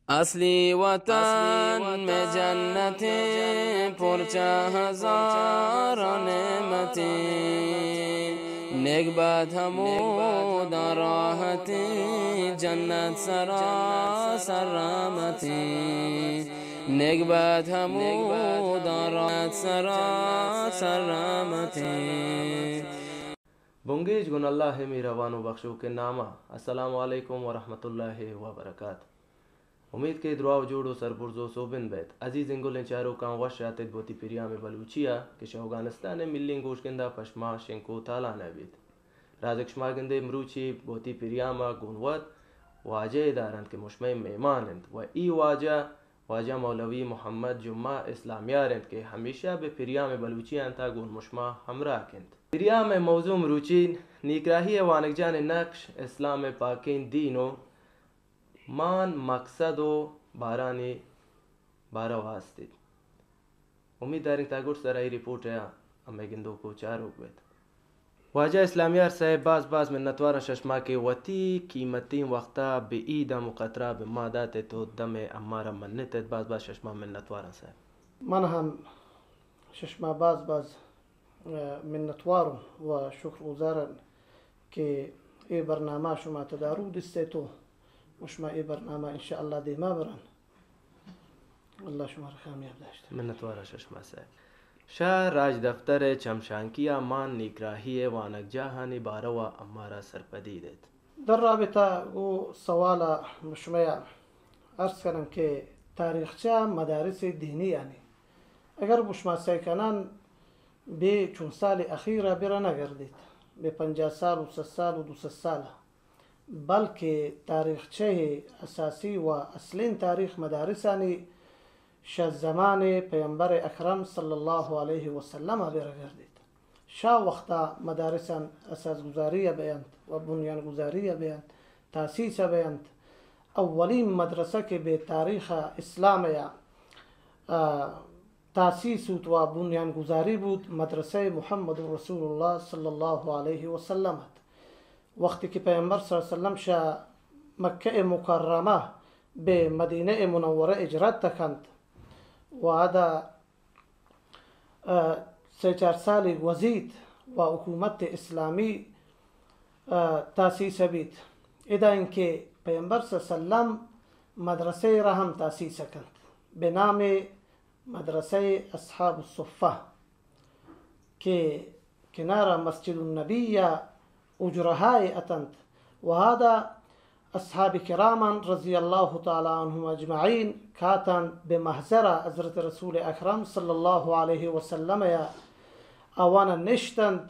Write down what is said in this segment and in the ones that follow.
اصلی وطن میں جنتیں، پرچہ ہزار نعمتیں، نگبت ہموداں راحتیں، جنت سراسر رحمتیں، نگبت ہموداں راحت سراسر رحمتیں۔ بنگیج گوں اللہ ءِ مہروان و بخشوکیں نام ءَ۔ السلام علیکم ورحمۃ اللہ وبرکاتہ۔ امیت کہ دراہ و جوڑ و سربرز و سوبند بیت۔ عزیزیں گلیں چاروکاں، وش آتت بوتی پریام بلوچی ءَ کہ شہ اوگانستان ءِ ملیں گوشگند ءَ پہ شما شنک و تالان ءَ بیت۔ راز کہ شما گندے مروچی بوتی پریام ءَ گون وت واجہ ءَ دارنت کہ مشمئے مہمان انت و ای واجہ واجہ مولوی محمد جمعہ اسلامیار انت کہ ہمیشہ بہ پریام بلوچی انت ءَ گون مشما ہمراہ کنت۔ پریام موضوع مروچی نیکراہی وانگجان نقش اسلام پاکیں دین و مان مقصد و بارانی بارہ ءَ است ایت۔ امید داریں تا گڈ سر ای رپورٹ ءَ ہمے گندوک و چاروک بیت۔ واجہ اسلامیار صاحب، باز باز منتواراں ششما کہ وتی قیمتیں وقتا بہ ای دم و قطرہ بہ ما دات ات و دم ءَ امارا منت ات، باز باز ششما منتواراں صاحب۔ من ہم ششما باز باز، ءَ، منتوار و شکر گزارن کہ اے برنامہ شما تدارو دست ات و شما اے برنامہ انشاءاللہ دیما برن۔ اللہ شمارا کامیاب داشت۔ منتوار ششما صاحب۔ شہ راجدفتر چمشانکی ءَ مان نیکراہی وانگجاہانی بارو ءَ امارا سرپدی دیت۔ در رابطہ گوں سوال ءَ شمیا عرض کنن کہ تاریخچہ مدارس دینی آنی اگر بشما سئے کنن بے چون سال اخیر ءَ برا نہ گردیت، بے پنجاہ سال و صد سال و دو صد سال ءَ۔ بلکہ تاریخچہ اساسی و اصلیں تاریخ مدارسانی شہ زمان پیمبر اکرم صلی اللہ علیہ وسلم ءَ بہ رگردیت۔ شہ وقتا مدارسان اساس گزاری ءَ بینت و بنیان گزاری ءَ بینت، تاسیس ءَ بینت۔ اولین مدرسہ کہ بہ تاریخ اسلام ءَ، آ، تاسیس بوت و بنیان گزاری بوت، مدرسہ محمد رسول اللہ صلی اللہ علیہ وسلم ات۔ وقتی کہ پیغمبر صلی اللہ علیہ وسلم شہ مکہ مکرمہ بہ مدینہ منورہ ہجرت کنت و ادا، ءَ، سئے چار سالی گوزیت و حکومت اسلامی، ءَ، تاسیس بیت۔ ادا انکہ پیغمبر صلی اللہ علیہ وسلم مدرسہ را ہم تاسیس کنت بہ نام مدرسہ اصحاب الصفہ کہ کنارہ مسجد النبی ءَ حجرہائے اتنت و ادا اصحاب کراماں رضی اللہ تعالی عنہم اجمعین کاتنت بہ محضر حضرت رسول اکرم صلی اللہ علیہ وسلم ءَ آوان نشتنت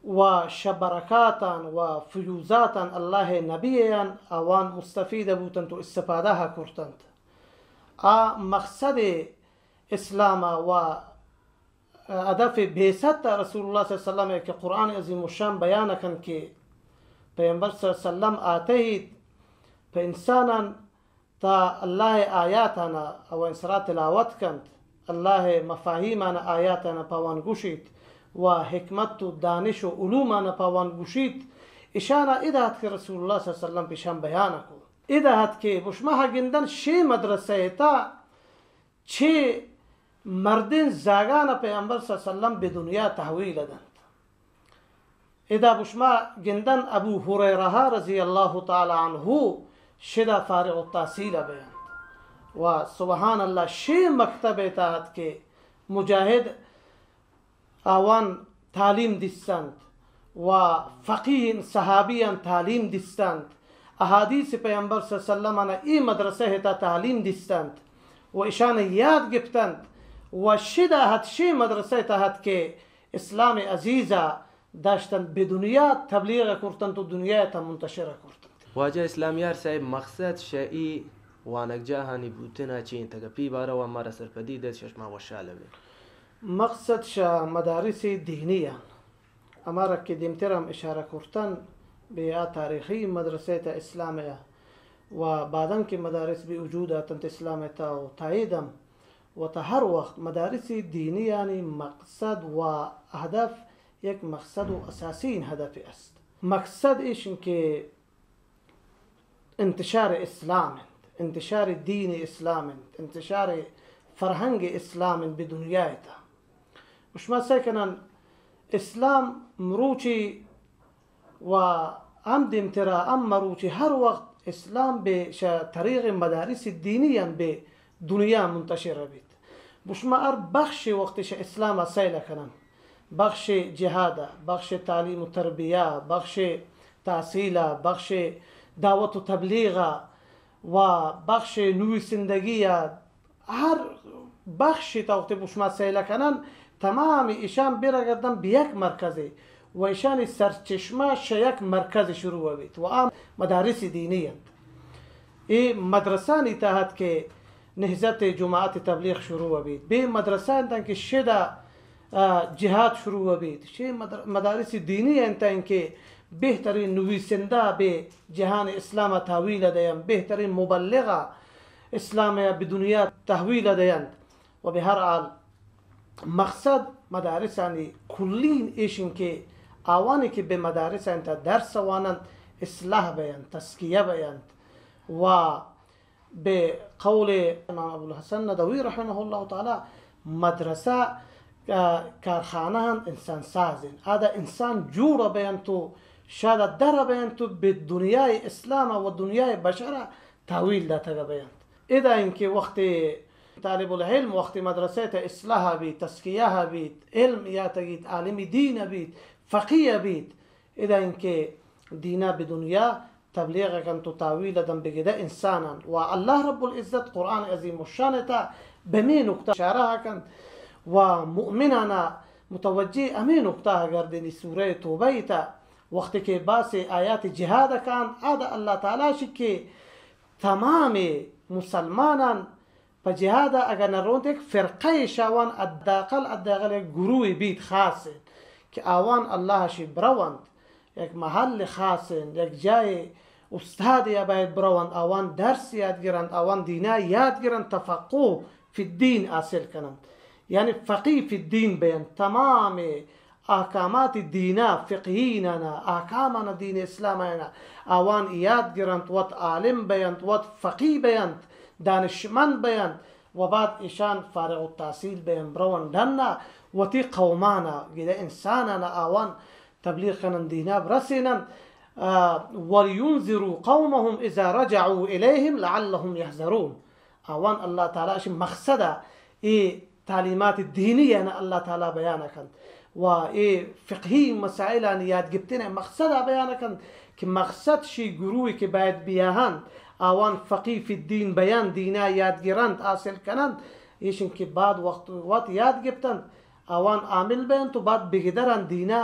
و شہ برکاتاں و فیوضاتاں اللہ نبی آن آوان مستفید بوتنت و استفادہ کرتنت۔ آ مقصد اسلام و ہدف بعثت رسول اللہ صلی اللہ علیہ وسلم کہ قرآن عظیم الشان بیان کن کہ پیغمبر صلی اللہ علیہ وسلم آتہیت پہ انسانان تا اللہ آیاتانا اوان سرا تلاوت کنت، اللہ مفاہیمان آیاتانا پہ آوان گوشیت و حکمت و دانش و علومانا پہ آوان گوشیت۔ اشانا ادا ات کہ رسول اللہ صلی اللہ علیہ وسلم پیشان بیان کو۔ ادا ات کہ بشما گندن شے مدرسہ تا چے مردین زاگان پیغمبر صلی اللہ علیہ وسلم بہ دنیا تحویل دنت۔ ادا بشما گندن ابو ہریرہ رضی اللہ تعالی عنہ شدا فارغ التحصیل بینت۔ و سبحان اللہ شے مکتب تحت کہ مجاہد آوان تعلیم دیستنت و فقیہ صحابیان تعلیم دیستنت، احادیث پیغمبر صلی اللہ علیہ وسلم آنا ای مدرسہ تا تعلیم دیستنت و اشان یاد گپتنت و شدا ہت شے مدرسہ تحت کہ اسلام عزیزا داشتنت بہ دنیا تبلیغ کرتنت و دنیا تا منتشر کرتنت۔ واجہ اسلامیار صاحب، مقصد شہ ای وانگجاہانی بوتن ء چی انت؟ اگہ پی بارہ ء مارا سرپدی دئیت، ششما وشحال بیں۔ مقصد شہ مدارس دینی آن، ہمارا کہ دیمتر ہم اشارہ کرتن، بہ آ تاریخی مدرسہ تا اسلام ء و بعداً کہ مدارس بہ وجود آتنت اسلام ء تا و تائید ہم و تا ہر وقت مدارس دینی آنی مقصد و ہدف یک مقصد و اساسی ہدف است۔ مقصد ایش انت کہ انتشار اسلام انت، انتشار دین اسلام انت، انتشار فرهنگ اسلام انت به دنیا تا. و شما سعی کنن اسلام مروچی و هم دیمترا هم مروچی هر وقت اسلام به ش طریق مدارس دینی هم به دنیا منتشر بیت. بشما هر بخش وقت ش اسلام سیل کنن، بخش جهاد، بخش تعلیم و تربیه، بخش تحصیل، بخش دعوت و تبلیغ و بخش نویسندگی، هر بخشی تا وقتی بشما سیل کنن، تمام ایشان برگردن به یک مرکزی و ایشانی سرچشمه ش یک مرکز شروع بیت و آ مدارس دینی انت. ای مدرسانی تحت که نهضت جماعت تبلیغ شروع بیت، به مدرسه انتن که شده اه، جهاد شروع بیت. چه مدر-، مدارس دینی انت که بهترین نویسنده به جهان اسلام تحویل دهند، بهترین مبلغ اسلام به دنیا تحویل دهند. و به هر حال مقصد مدارسانی کلین ایشن که آوانی که به مدارس انت درس وانند اصلاح بیند، تزکیه بیند و به قول امام ابوالحسن ندوی رحمه الله تعالی، مدرسه، اه، کارخانه هم انسان ساز انت. ادا انسان جوڑ بینت و شاید در بینت و به دنیای اسلام و دنیای بشر تحویل داتگ بینت. ادا اینکه وقتی طالب العلم وقتی مدرسه تا اصلاح بیت، تزکیه بیت، علم یاتگیت، عالم دین بیت، فقیه بیت، ادا اینکه دینا به دنیا تبلیغ کنت و تحویل دنت بگده انسانان. و الله رب العزت قرآن عظیم الشان تا بمی نکته اشاره کنت و مؤمنانا متوجه امی نکته گردنی. سوره توبه تا وقتی که باس آیات جهاد کن، ادا الله تعالی شی که تمام مسلمانان په جهاد اگه نرونت، یک فرقه شاوان حداقل، حداقل یک گروهی بیت خاص که آوان الله شی برونت، یک محل خاص، یک جای استاد یا باید برونت، آوان درس یاد گیرنت، آوان دینا یاد گیرنت، تفقه فی الدین حاصل کننت، یعنی فقیه فی الدین بینت. تمام احکامات دینا، فقهینانا، احکامانا دین اسلام اینا، آوان یاد گرنت، وت عالم بینت، وت فقیه بینت، دانشمند بینت، و بعد ایشان فارغ التحصیل بینت، برون ڈنا، وتی قومانا، گدہ انسانانا آوان تبلیغ کنن، دینا برسینن، آ، ولینذروا قومهم اذا رجعوا الیهم لعلهم یحذرون. آوان اللہ تعالی شی مقصد اے تعلیمات دینی انا اللہ تعالی بیان کنت و اے فقہی مسائلانی یاد گپتن مقصد بیان کنت کہ مقصد شی گروہی کہ باید بیاہنت، آوان فقیہ فی الدین بیان، دینا یاد گرنت، حاصل کننت، ایشن کہ بعد وقت وت یاد گپتنت، آوان عامل بینت و بعد بگدران دینا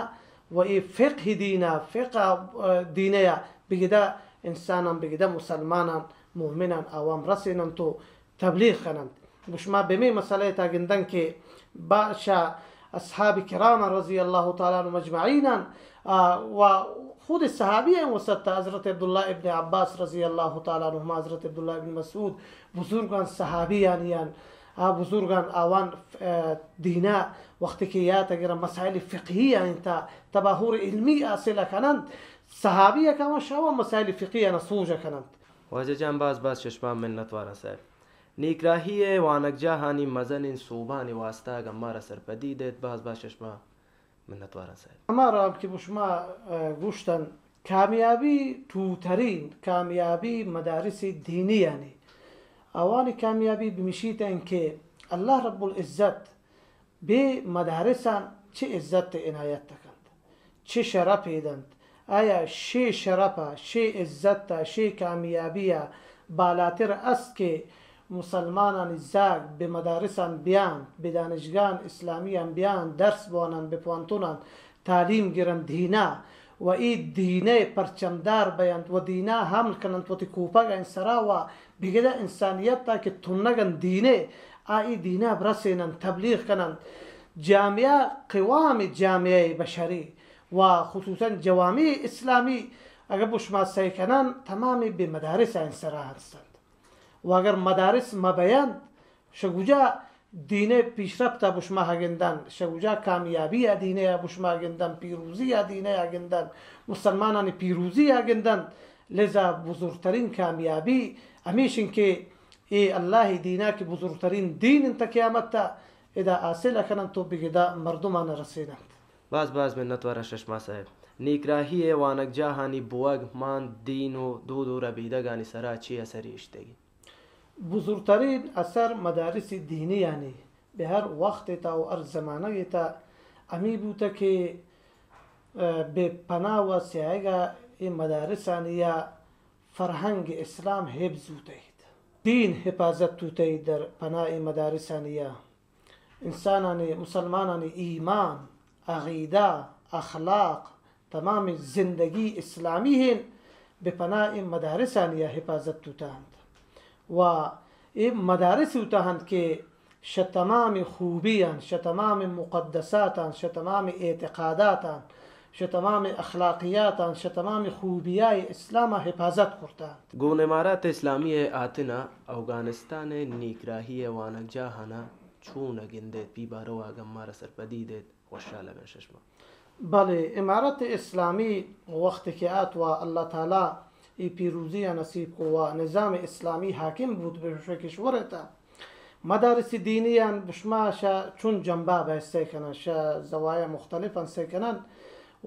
و اے فقہ دینا، فقہ، آ، دینا یا بگدہ انسانان، بگدہ مسلمانان، مؤمنان آوان رسیننت و تبلیغ کننت. گوش ما بمی مسئلہ تا گندن کہ بادشاہ اصحاب کرام رضی اللہ تعالی عنہم اجمعین، آ، و خود صحابی ہیں وسط حضرت عبداللہ ابن عباس رضی اللہ تعالی عنہما، حضرت عبداللہ ابن مسعود، بزرگان صحابیانی آ بزرگان آوان، آ، دینا وقتی کہ یات گرنت مسائل فقہی آئین تا تباہور علمی حاصل کننت، صحابی کما شاوا مسائل فقہی آنا سوج کننت. واجہ جان باز باز چشمان منت وارا صاحب. نیکراہی ء وانگجاہانی مزنیں سوبانی واستا اگاں مارا سرپدی دیت باز باز چشمان منتواران صاحب. ہما را کہ شما، آ، گوشتن، کامیابی ٹوترین کامیابی مدارس دینی آنی. آوانی کامیابی بمشیت انکہ اللہ رب العزت بے مدارسان چہ عزت عنایت کنت، چہ شرف دنت. آیا شے شرف ء، شے عزت ء، شے کامیابی ء بالاتر است کہ مسلمانانی زاگ بہ مدارسان بیانت، بہ دانشگاہان اسلامیان بیانت، درس بواننت، بہ پوانتونان تعلیم گرنت دینا و اے دین ء پرچمدار بینت و دینا حمل کننت وتی کوپگانی سرا و بگدہ انسانیت ء کہ تنگ انت دین ء، آ اے دینا برسیننت، تبلیغ کننت. جامعہ قوام جامعہ بشری و خصوصاً جوامع اسلامی اگہ بہ شما سعی کنن تمامی بہ مدارس آئین سرا ہستنت. و اگر مدارس مبینت، شہ کجا دین ء پیشرفت ء بہ شما گندن، شہ کجا کامیابی ء دین ء بہ شما گندن، پیروزی ء دین ء گندن، مسلمانانی پیروزی ء گندن، لذا بزرگترین کامیابی ہمیش انت کہ اے اللہ ءِ دین ءَ کہ بزرگترین دین انت، قیامت ءَ ادا حاصل کننت و بگدا مردمان رسیننت۔ باز باز منتواران ششما صاحب۔ نیکراہی ءِ وانگجاہانی بوگ مان دین و دود و ربیدگانی سرا چے اثرے اشتگی؟ بزرگترین اثر مدارس دینیانی بہ ہر وقت ءَ تا و ہر زمانگ ءَ تا ہمی بوتہ کہ، ءَ، بہ پناہ و سیاہگ ءَ اے مدارسانی ءَ فرہنگ اسلام حفظ بوتہ ایت، دین حفاظت بوتہ ایت در پناہ اے مدارسانی ءَ۔ انسانانی، مسلمانانی ایمان، عقیدہ، اخلاق، تمام زندگی اسلامی ہین بہ پناہ اے مدارسانی ءَ حفاظت بوتہ انت۔ و اے مدارس بوتہ انت کہ شہ تمام خوبیان، شہ تمام مقدساتان، شہ تمام اعتقاداتان، شہ تمام اخلاقیاتان، شہ تمام خوبیای اسلام ءَ حفاظت کرتہ انت۔ گوں امارت اسلامی ءِ آتن ءَ اوگانستان ءِ نیکراہی ءِ وانگجاہان ءَ چون ءَ گندیت؟ پی بارو ءَ اگاں مارا سرپدی دیت، وشحال بیں ششما۔ بلے، امارت اسلامی وقت کہ آت و اللہ تعالی ای پیروزی ءَ نصیب کو و نظام اسلامی حاکم بوت بہ شش کشور ءِ تا، مدارس دینیان بشما شہ چون جنبہ بحث کنن، شہ زوایا مختلفان سہ کنن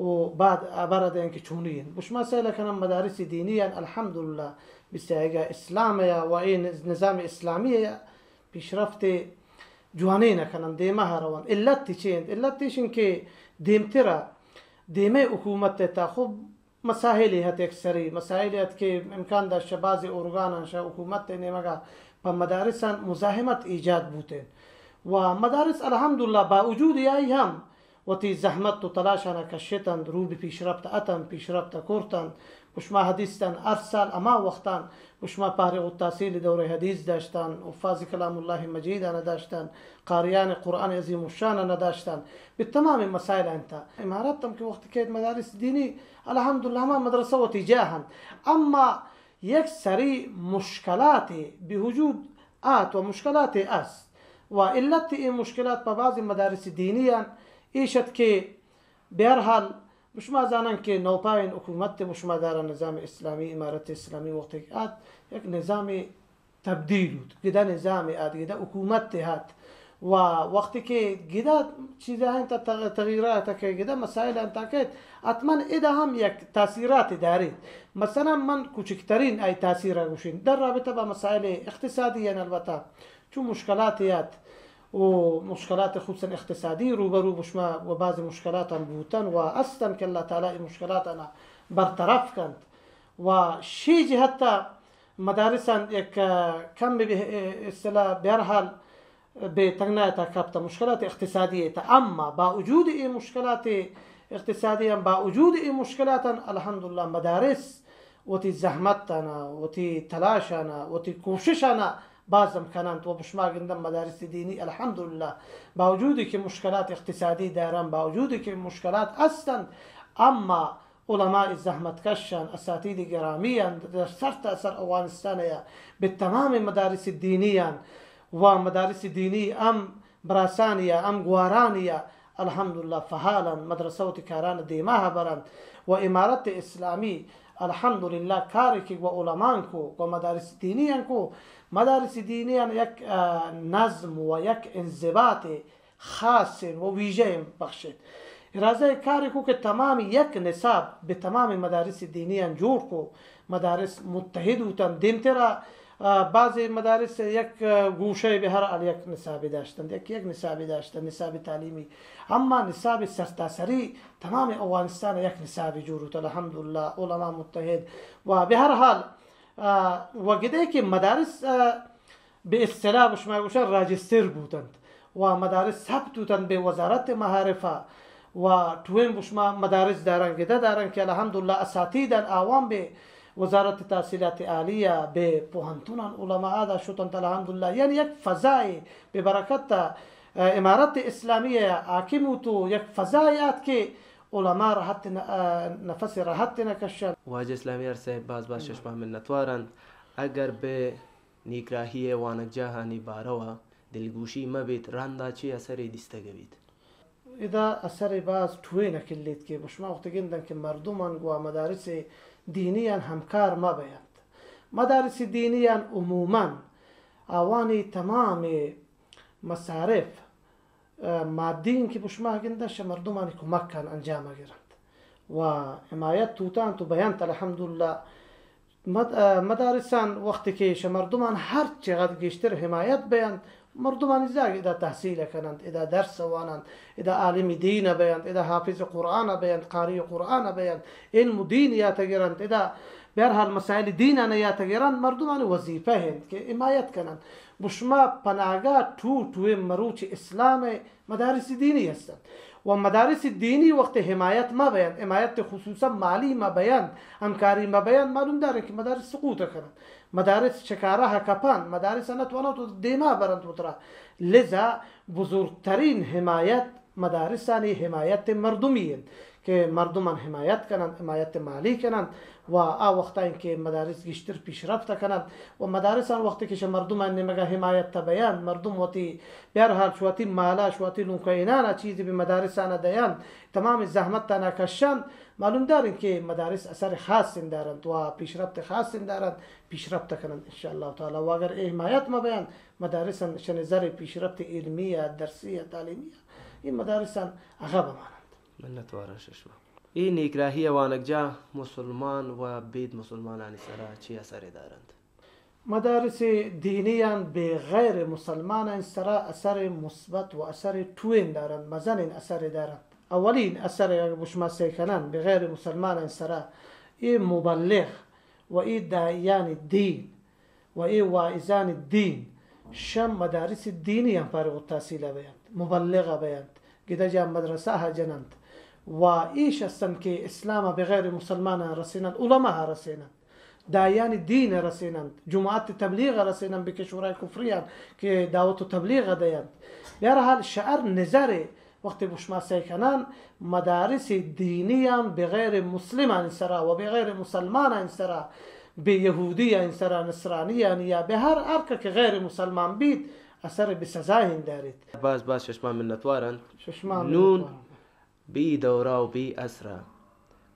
و بعد ابر دیں کہ چونی انت۔ بشما سیل کنن مدارس دینیان الحمدللہ بسیاہگا اسلام یا و اے نظ-، نظام اسلامی یا پیشرفت جوانین کنن، دیما روان۔ علت چی انت؟ علت ایش انت کہ دیمترا دیمے حکومت تا خوب مسائلے ہت، یک سری مسائلے ہت کہ امکان داشت شہ بعضی ارگانان، شہ حکومت ءِ نیمگا پہ مدارسان مزاحمت ایجاد بوتین۔ و مدارس الحمدللہ باوجود آئی ہم وتی زحمت و تلاشانا کشتنت، رو بہ پیشرفت اتنت، پیشرفت کرتنت۔ و شما حدیث دان ہر سال ہما وقتان و شما فارغ التحصیل دور حدیث داشتن، حفاظ کلام اللہ مجیدان داشتن، قاریان قرآن عظیم الشانان داشتن، بہ تمام مسائل انت۔ امارت ہم کہ وقت کہ مدارس دینی الحمدللہ ہما مدرسہ وتی جاہ انت، اما یک سری مشکلاتے بہ وجود آت و مشکلاتے است و علت اے مشکلات پہ بعض مدارس دینیان ایش ات کہ بہ ہر حال، شما زانن کہ نوپائین حکومت ءِ شما دارا نظام اسلامی، امارت اسلامی وقت کہ آت، یک نظام تبدیل بوت، گدہ نظام آت، گدہ حکومت آت۔ و وقتی کہ گدہ چیزا انت تغ-، تغییرات کہ گدہ مسائل انت کہ حتماً ادا ہم یک تاثیرات داریت۔ مثلاً من کوچکترین آئی تاثیر گوشین در رابطہ با مسائل اقتصادی ان البتہ چون مشکلات آت و مشکلات خصوصاً اقتصادی روبرو بشما و بعض مشکلات ہم بوتن و استن کہ اللہ تعالی اے مشکلاتانا برطرف کنت و شی جہتا مدارسان یک، ء، کم بہ، ء، اصطلاح بہ ہر حال بہ تنگنا تا کپتا مشکلات اقتصادی تا، اما باوجود اے مشکلات اقتصادی ہم باوجود اے مشکلاتان الحمدللہ مدارس وتی زحمتانا، وتی تلاشانا، وتی کوششانا باز ہم کننت و بشما گندن مدارس دینی الحمدللہ باوجود کہ مشکلات اقتصادی دارن، باوجود کہ مشکلات ہستنت، اما علماء زحمت کشان، اساتید گرامیان در سرتاسر افغانستان یا بہ تمام مدارس دینیان و مدارس دینی ہم براسانی یا ہم گوارانی یا الحمدللہ فعالن، مدرسہ وتی کاران دیما برنت و امارت اسلامی الحمدللہ کاری کہ گو علماء کو، گو مدارس دینیان کو، مدارس دینیان یک، ء، نظم و یک انضباط خاص و ویژہ بخشیت۔ ارادہ کاری کو کہ تمام یک نصاب بہ تمام مدارس دینیان جوڑ کو، مدارس متحد بوتن۔ دیمترا، ء، بعض مدارس یک، ء، گوشہ بہ ہر حال یک نصابی داشتن، یک، یک نصابی داشتن، نصاب تعلیمی۔ اما نصاب سرتاسری تمام افغانستان یک نصابی جوڑ بوت، الحمدللہ، علماء متحد۔ و بہ ہر حال، ء، و گدے کہ مدارس، ء، بہ اصطلاح شما گوشن راجستر بوتنت و مدارس ثبت بوتنت بہ وزارت معارف و ٹوین شما مدارس دارن، گدہ دارن کہ الحمدللہ اساتیدان آوان بہ وزارت تحصیلات عالیہ، بہ پوہنتونان علماء آدا شتنت الحمدللہ۔ یعنی یک فضائے بہ برکت، ء، امارت اسلامیہ حاکم بوت و یک فضائے آت کہ علماء را ہت ن-، ء، نفس راحت نہ کشن۔ واجہ اسلامی ار صاحب باز باز ششما منتوارن۔ اگر بہ نیکراہی ءِ وانگجاہانی باروا دلگوشی مہ بیت، رندا چے اثرے دیستگ بیت؟ ادا اثر باز ٹوین کلیت کہ شما وقت گندن کہ مردمان گوا مدارس دینیان ہمکار مہ بینت۔ مدارس دینیان عموماً آوانی تمام مصارف، اه، مادین کہ بشما گندہ شہ مردمانی کمکان انجام گرنت و حمایت توتان تو بیانت الحمدللہ۔ مد-، اه، مدارسان وقتی کہ شہ مردمان ہر چقدر گیشتر حمایت بیانت، مردمانی زاگ ادا تحصیل کننت، ادا درس واننت، ادا عالم دین بیانت، ادا حافظ قرآن بیانت، قاری قرآن بیانت، علم دین یات گرنت، ادا بہرحال مسائل دینان یات گرنت، مردمانی وظیفہ انت کہ حمایت کننت۔ بشما پناگاہ ٹو ٹوئے مروچ اسلام مدارس دینی ہستنت و مدارس دینی وقت حمایت ما بیانت، حمایت خصوصاً مالی ما بیانت، ہمکاری ما بیانت، معلوم داریں کہ مدارس سقوط کننت۔ مدارس شکارہ کپنت، مدارس نہ تواننت و دیما برنت وترا۔ لذا بزرگترین حمایت مدارسانی حمایت مردمی انت کہ مردمان حمایت کننت، حمایت مالی کننت و آ وقتا انت کہ مدارس گیشتر پیشرفت کننت و مدارسان وقتی کہ شہ مردمان نیمگا حمایت بیانت، مردم وتی بہرحال شہ وتی مالا، شہ وتی لونکینانا چیزی بہ مدارسانا دیانت، تمام زحمتانا کشنت، معلوم داریں کہ مدارس اثر خاص دارنت و پیشرفت خاص دارنت، پیشرفت کننت انشاءاللہ تعالی۔ و اگر اے حمایت مبیانت، مدارسان شہ نظر پیشرفت علمی، درسی، تعلیمی، اے مدارسان عقب ماننت۔ منتواران شہ شما۔ اے نیکراہی وانگجاہ مسلمان و بید مسلمانانی سرا چی اثر دارنت؟ مدارس دینیان بہ غیر مسلمانان سرا اثر مثبت و اثر ٹوئین دارنت، مزنین اثر دارنت۔ اولین اثر اگر بشما سیکنن بہ غیر مسلمانان سرا، اے مبلغ و اے داعیان دین و اے واعظان دین شہ مدارس دینیان فارغ التحصیل بینت، مبلغ بینت، گدہ جا مدرسہ جننت و ایش استنت کہ اسلام بہ غیر مسلمانان رسیننت، علماء رسیننت۔ داعیان دین رسیننت، جماعت تبلیغ رسیننت بہ کشورهای کفریان کہ دعوت و تبلیغ دینت۔ بہرحال شہ ہر نظر وقتی بشما سیکنن مدارس دینیان بہ غیر مسلمانان سرا و بہ غیر مسلمانان سرا، بہ یہودیان سرا، نصرانیان یا بہ ہر ہر کہ غیر مسلمان بیت، اثر بہ سزاہین داریت۔ باز باز شہ شما منتوارن۔ شہ شما نون منتوارن۔ بہ اے دورا و بہ اے عصرا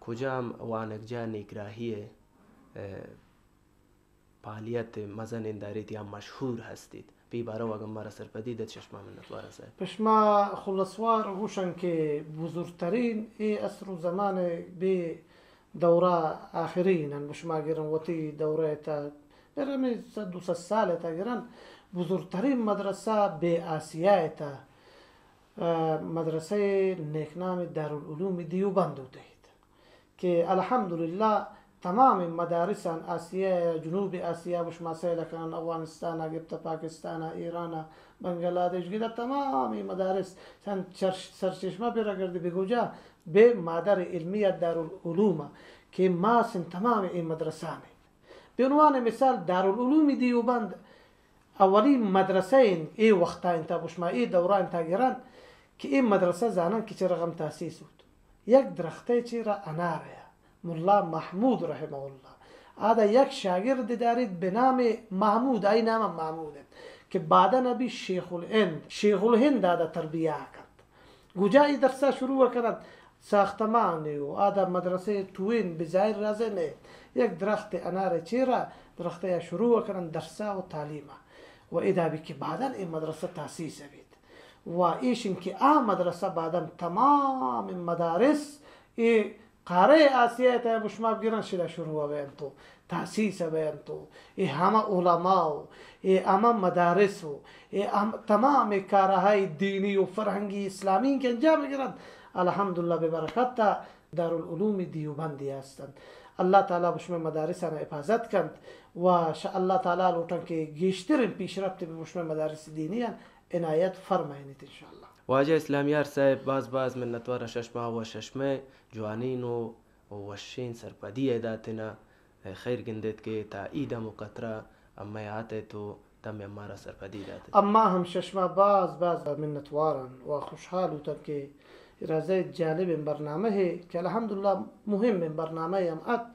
کجام وانگجاہ نیکراہی ء، ء، پہلیت مزنین داریت یا مشہور ہستیت؟ بہ اے بارو اگن مارا سرپدی دئیت، شہ شما منتوارن صاحب۔ پہ شما خلصوار گوشن کہ بزرگترین اے عصر و زمان بہ دورہ آخرین ان، بہ شما گرن وتی دورہ تا، در ہمے صد دو صد سال تا گرن، بزرگترین مدرسہ بہ آسیا تا، ء، مدرسہ نیکنام دارالعلوم دیوبند بوتیت کہ الحمدللہ تمام مدارسان آسیا، جنوب آسیا، بہ شما سیل کنن، افغانستان گپت، پاکستان، ایران، بنگلہ دیش، گدہ تمام مدارس سن چرش-، سرچشمہ بہ رگرد بہ گوجا بہ مادر علمیہ دارالعلوم کہ ماسن تمام اے مدرسان۔ بہ عنوان مثال دارالعلوم دیوبند اولی مدرسہ انت، اے وقتا انت، بہ شما اے دورا انت گران کہ اے مدرسہ زانن کہ چہ رقم تاسیس بوت۔ یک درختے چیرا انارے، ملا محمود رحمہ اللہ، آدا یک شاگرد داریت بہ نام محمود، آئی نام محمود انت کہ بعدا نبی شیخ الہند، شیخ الہند آدا تربیہ کنت۔ گجا ای درسا شروع کننت، ساختمانے و آدا مدرسہ ٹوین بظاہر رازے نہ، یک درخت انار چیرا درخت یا شروع کننت درسا و تعلیما و ادا بی کہ بعدا اے مدرسہ تاسیس بیت و ایشن کہ آ مدرسہ بعدا تمام مدارس اے قارہ آسیا تہا بشما بگرن شدا شروع بینت و تاسیس بینت و اے ہمہ علماء و اے ہمہ مدارس و اے ہم تمام کارہای دینی و فرہنگی اسلامی کہ انجام گرنت، الحمدللہ بہ برکت دارالعلوم دیوبندی ہستنت۔ اللہ تعالی بشمئے مدارسان حفاظت کنت و شہ اللہ تعالی لوٹن کہ گیشترین پیشرفت بہ بشمئے مدارس دینیان عنایت فرمائینیت انشاءاللہ۔ واجہ اسلام یار صاحب، باز باز منتوار ششما و ششمئے جوانین و وشین سرپدی ء داتن ء خیر گندیت کہ تا اے دم و قطرہ امئے آتئے تو تمے امارا سرپدی داتت۔ اما ہم ششما باز باز منتوارن و خوشحال بوتن کہ رازئے جالبیں برنامہ ہے کہ الحمدللہ مہمیں برنامہ ہم ات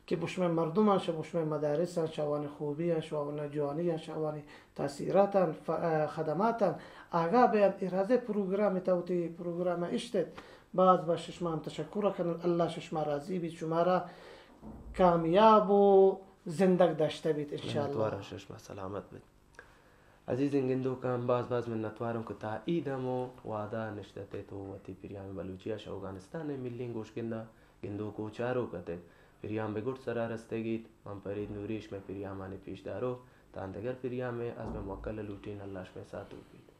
کہ بشمئے مردمان شہ بشمئے مدارسان شہ آوانی خوبیان شہ آوانی جوانیان شہ آوانی تاثیراتان، ف-، ء، خدماتان آگاہ بینت۔ اے رازئے پروگرام تا وتی پروگرام اشتت۔ باز باز ششما ہم تشکر کنن۔ اللہ ششما راضی بیت، شمارا کامیاب و زندگ داشتہ بیت، انشاءاللہ۔ منتوارم، شما سلامت بیت۔ عزیزیں گندوکاں، باز باز منتواروں کہ تا اے دم و وہدا نشتہ ات و وتی پریام بلوچی ء شہ اوگانستان ء ملیں گوشگنداں گندوک و چاروک اتگ۔ پریام بہ گڈ سرا رستگیت۔ من پرید نوری شمئے پریامانی پیشداروک۔ تاں دگر پریامے از مئے موکل ء لوٹین، اللہ شمئے ساتوک بیت۔